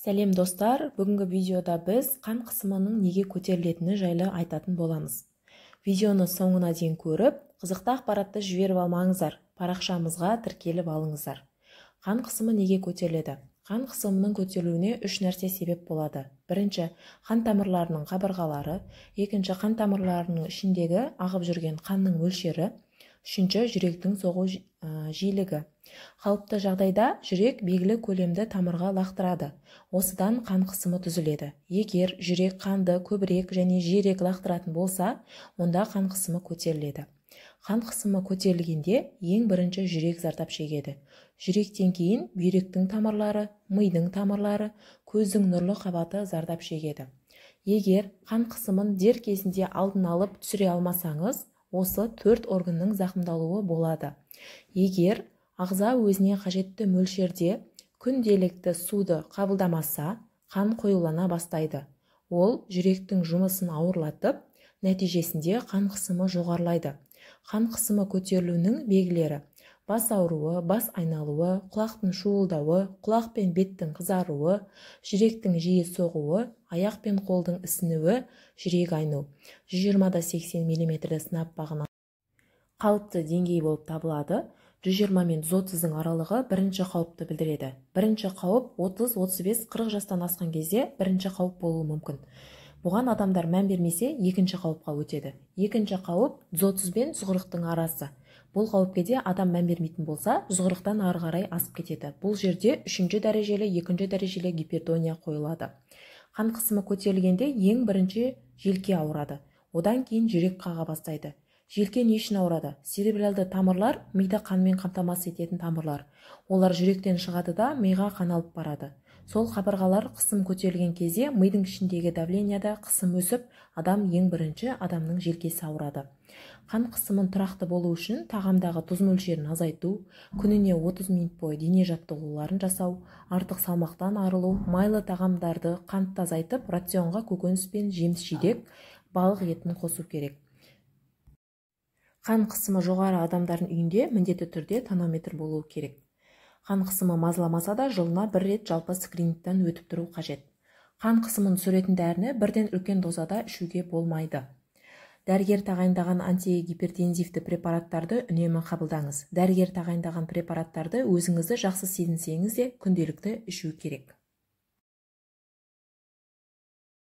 Сәлем, достар! Бүгінгі видеода біз қан қысымының неге көтерілетіні жайлы айтатын боламыз. Видеоны соңына дейін көріп, қызықты ақпаратты жіберіп алмаңыздар, парақшамызға тіркеліп алыңыздар. Қан қысымы неге көтеріледі? Қан қысымының көтерілуіне үш нәрсе себеп болады. Бірінші, қан тамырларының қабырғалары, екінші, қан тамырларының ішіндегі ағып жүрген қанның мөлшері, үшінші, жүректің соғу жиілігі. Қалыпты жағдайда жүрек белгілі көлемді тамырға лақтырады. Осыдан қан қысымы түзіледі. Егер жүрек қанды көбірек және жиірек лақтыратын болса, онда қан қысымы көтеріледі. Қан қысымы көтерілгенде ең бірінші жүрек зардап шегеді. Жүректен кейін бүйректің тамырлары, мидың тамырлары, көздің нұрлы қабаты зардап шегеді. Егер қан қысымын дер кезінде алдын алып түсіре алмасаңыз, осы төрт органның зақымдалуы болады. Егер ағза өзіне қажетті мөлшерде күнделікті суды қабылдамаса, қан қоюлана бастайды. Ол жүректің жұмысын ауырлатып, нәтижесінде қан қысымы жоғарылайды. Қан қысымы көтерілуінің белгілері: бас ауруы, бас айналуы, құлақтың шуылдауы, құлақ пен беттің қызаруы, жүректің жиі соғуы, аяқ пен қолдың ісінуі, жүрек айну. 120-80 мм сынап бағана қалыпты деңгей болып табылады. 120 мен 130-дың аралығы бірінші қауіпті білдіреді. Бірінші қауіп 30, 35, 40 жастан асқан кезде бірінші қауіп болуы мүмкін. Бұған адамдар мән бермесе, екінші қауіпқа өтеді. Екінші қауіп 130 бен 140-тың арасы. Бұл қауіпке де адам мән бермейтін болса, 140-тан ары қарай асып кетеді. Бұл жерде үшінші дәрежелі, екінші дәрежелі гипертония қойылады. Қан қысымы көтерілгенде ең бірінші желке ауырады. Одан кейін жүрек қаға бастайды. Желке не үшін ауырады? Церебральды тамырлар миды қанмен қамтамасыз ететін тамырлар. Олар жүректен шығады да миға қан алып барады. Сол қабырғалар қысым көтерілген кезде мидың ішіндегі давленияда қысым өсіп, адам ең бірінші адамның желкесі ауырады. Қан қысымын тұрақты болу үшін тағамдағы тұз мөлшерін азайту, күніне 30 минут бойы дене жаттығуларын жасау, артық салмақтан арылу, майлы тағамдарды қантты азайтып, рационға көкөніс пен жеміс-жидек, балық етін қосу керек. Қан қысымы жоғары адамдардың үйінде міндетті түрде тонометр болуы керек. Қан қысымы мазаламаса да жылына бір рет жалпы скринингтен өтіп тұру қажет. Қан қысымын түсіретін дәріні бірден үлкен дозада ішуге болмайды. Дәрігер тағайындаған антигипертензивті препараттарды үнемі қабылдаңыз. Дәрігер тағайындаған препараттарды өзіңізді жақсы сезінсеңіз де күнделікті ішу керек.